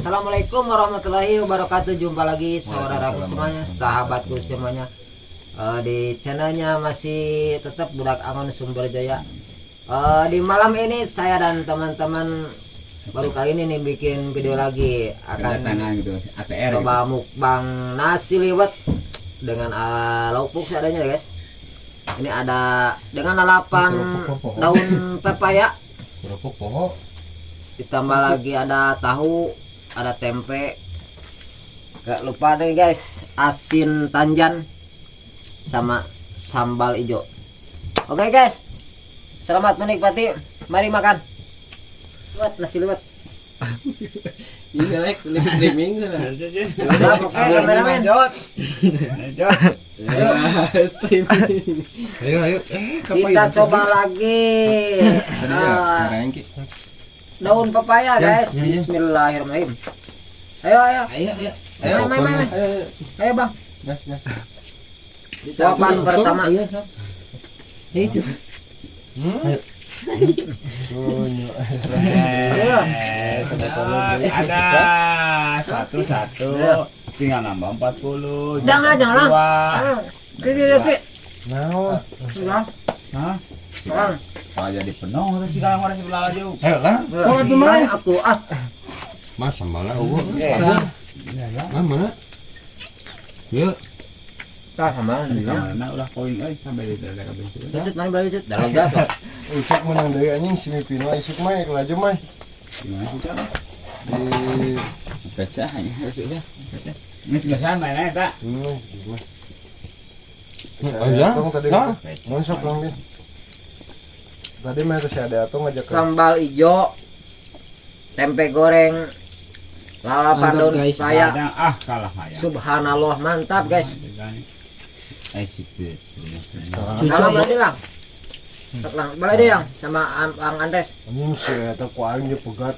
Assalamualaikum warahmatullahi wabarakatuh. Jumpa lagi saudaraku semuanya, sahabatku semuanya. Di channelnya masih tetap Budak Angon Sumber Jaya. Di malam ini saya dan teman-teman baru kali ini nih bikin video lagi akan kedatangan gitu ATR. Coba mukbang nasi liwet dengan lauk pauk seadanya ya, guys. Ini ada dengan lalapan daun pepaya, Kerupuk poho. Ditambah lagi ada tahu, ada tempe. Gak lupa nih, guys, asin tanjan sama sambal ijo. Oke, guys, selamat menikmati. Mari makan. Liwet, nasi liwet. Ini like live streaming sana. Udah, oke, kameramen. Ya, streaming. Ayo ayo. Eh, Kita coba lagi. Ah, daun pepaya, guys. Ya, ya. Bismillahirrahmanirrahim. Ayo, ayo. Ayo, ayo. Ayo, ayo, ayo, ayo. Ayo, Bang. Gas, gas. Suapan pertama. Iya, sob. Itu. Ayo. Ayo. Ada satu satu tinggal nambah 40. Jangan, jangan. Dua. Ayo. Kiki, kiki. Naon? Sudah. Hah? Bang. Kalau jadi penuh terus sekarang orang sebelah laju. Ayo lah. Kok atuh mah? Aku ah. Mas sambalna eueuh. Nah, mana? Yuk. Tah sama. Mana ulah poin euy sampai di dalam kabeh. Cut, mana balik cut? Dalam gas. Ucap menang deui anjing semifinal isuk mah laju mah Gimana sih, Cak? Di Pecah aja harus aja. Ini tulisan mainnya tak? Gimana? Oh, ya? Atong tadi Hah? mun sok lang din. Tadi mah si ada Atong ngajak ke Sambal ijo, tempe goreng, lalapan Mantap, daun guys. pepaya. Kadang ah kalah ya. Subhanallah, mantap, guys. Eh sipit. Kalau berarti lang. Sok lang, boleh deh yang sama Ang Andres. Anjing si eta ku aing ge pegat.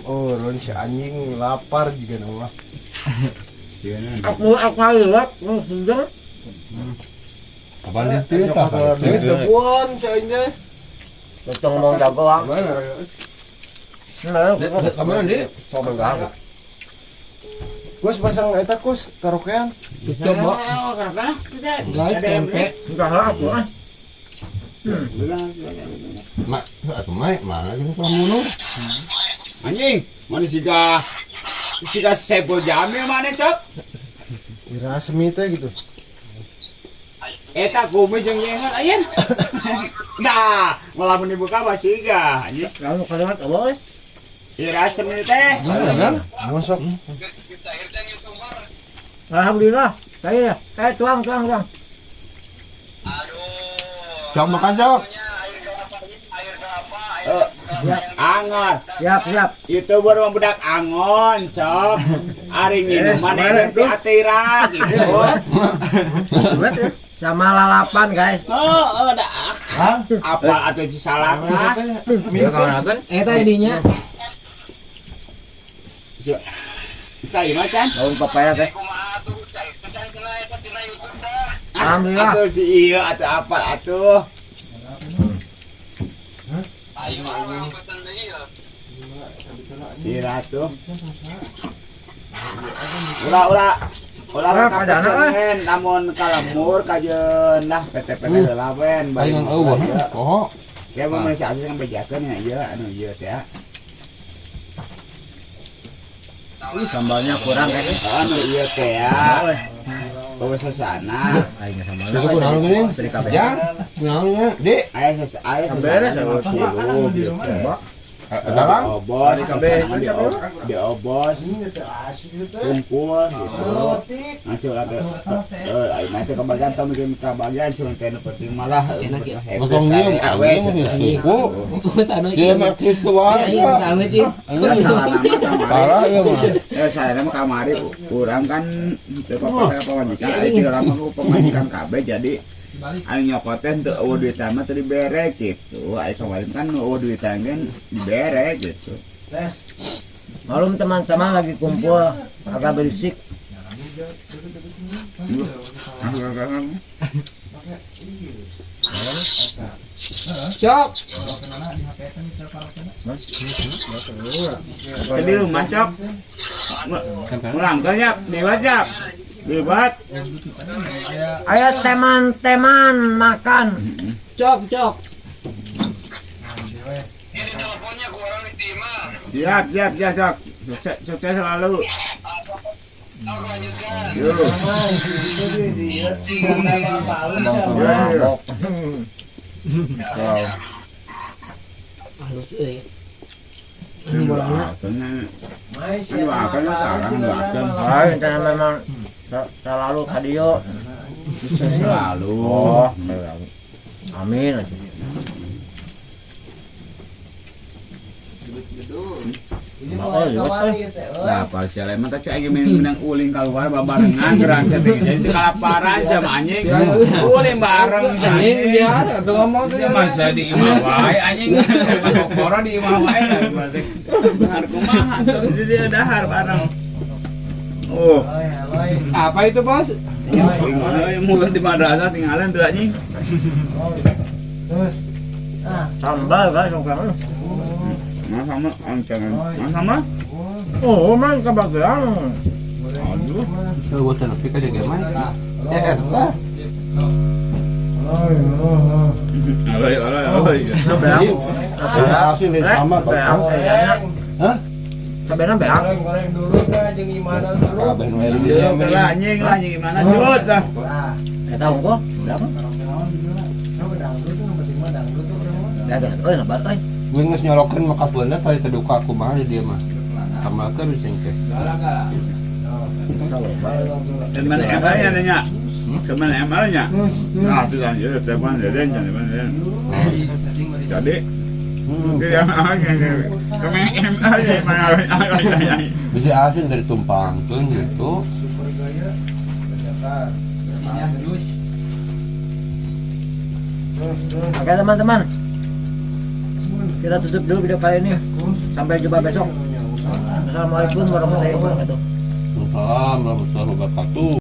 Oh, ron si anjing lapar juga nama. Aku lihat, sedang. Apaan itu tah? Duit debuan si aing teh. Betul ngomong jago, Ang. Mana? Nah, Kamana, Di? coba enggak. Kus pasang eta kus tarokean. Coba. Guys, tempe. Enggak lah aku ah. Mak, atuh mah mana gitu kamu Anjing, mana siga siga Saiful Jamil mana, Cok? Ira semi teh gitu. Eta kumis jeung jengot ayeun. Nah, malah mun dibuka mah siga anjing. Lalu kalimat apa eh? Ira semi teh. Mana kan? Mun sok. Alhamdulillah. Saya ya. Eh, tuang, tuang, tuang. Cok makan, Cok. Siap, Angon. Siap, siap. YouTuber mah budak angon, Cok. Ari nginuman Eh, eta ti atira gitu. Buat ya. Sama lalapan, guys. Oh, oh, dah. Apa atuh cisalak mah? Eta ininya. Sekali macan. Daun pepaya teh. Alhamdulillah. Atuh si iya atuh apa atuh. Iya tuh. Ulah ulah ulah Ah, ka padahal, pesenan lamun ka lembur kajeun lah PT-PT heula wen bari Aing eueuh. Poho. Ya mun si Aziz kan bejakeun ya ieu anu ieu teh ya. Sambalnya kurang kan? Anu ieu teh ya. Bawa sasana. Aing sambalnya. Itu kunaon geuning? Dari kabeh. Jang, kunaon nya? Di. Aya sas aya Sambalnya sasana 50 gitu. Dalang. Obos, sasana mah diobos, kumpul gitu. Ngacu atuh. Eh, aing mah teh kebagian tong mungkin kebagian sih teh nu penting malah. Enak ya. Ngomong diem, anjing suku. Anu Dia mah Kristo wae. Iya, amit ieu. Ya salah nama kamari. Parah ya mah. Ya salah nama kamari urang kan teu papa pamajikan aya tiga lama ku pamajikan kabeh jadi anu nyokot teh teu eueuh duitan mah teu dibere gitu. Aya kemarin kan eueuh duitan kan dibere gitu. Malum teman-teman lagi kumpul agak berisik. Cok. Jadi rumah cok. Mulangkeun yap, liwat yap. Liwat. Ayo teman-teman makan. Cok, cok. Siap, siap, siap, cok. Sukses, sukses selalu. Yo. Yo. Halus euy. Doakeun. Doakeun sarang doakeun. Ah, karena memang selalu kadio. Sukses selalu. Oh, amin. Lah, pas sia emang teh cek menang uling keluar babarengan gerang sia teh. Jadi kalaparan sama anjing. Uling bareng si Anjing anjing. biasa atuh ngomong tuh. Sia masa di imah wae anjing. Emang kokoro di imah wae lah berarti. Benar kumaha tuh. Jadi dia dahar bareng. Oh, Apa itu, Bos? mana yang mulut di madrasah tinggalan tuh anjing. Sambal guys, orang. Mas sama ancangan. Mas sama? Oh, man kebagian. Aduh. Eueuh teh nepi ka dieu mah. Eh, eta. Aloy, aloy, aloy. Beang. Asin sama Beang kayaknya. Hah? Sabena beang. Goreng dulu dah jeung imana dulu. Kabeh nu aya di dieu Jut lah anjing lah anjing gimana jut lah. Eta unggul. Beang. Biasa, euy lebat euy. Gue geus nyorokeun maka bener tadi teh duka kumaha di dieu mah. Kamalkeun sing teh. Teman ML-nya nanya. Teman ML-nya. Nah, itu kan ya, teman deden, teman deden. Jadi, tidak teman ML-nya mana? Bisa asin dari tumpangkeun gitu. Super gaya. Oke teman-teman, kita tutup dulu video kali ini. Sampai jumpa besok. Assalamualaikum warahmatullahi wabarakatuh. Waalaikumsalam warahmatullahi wabarakatuh.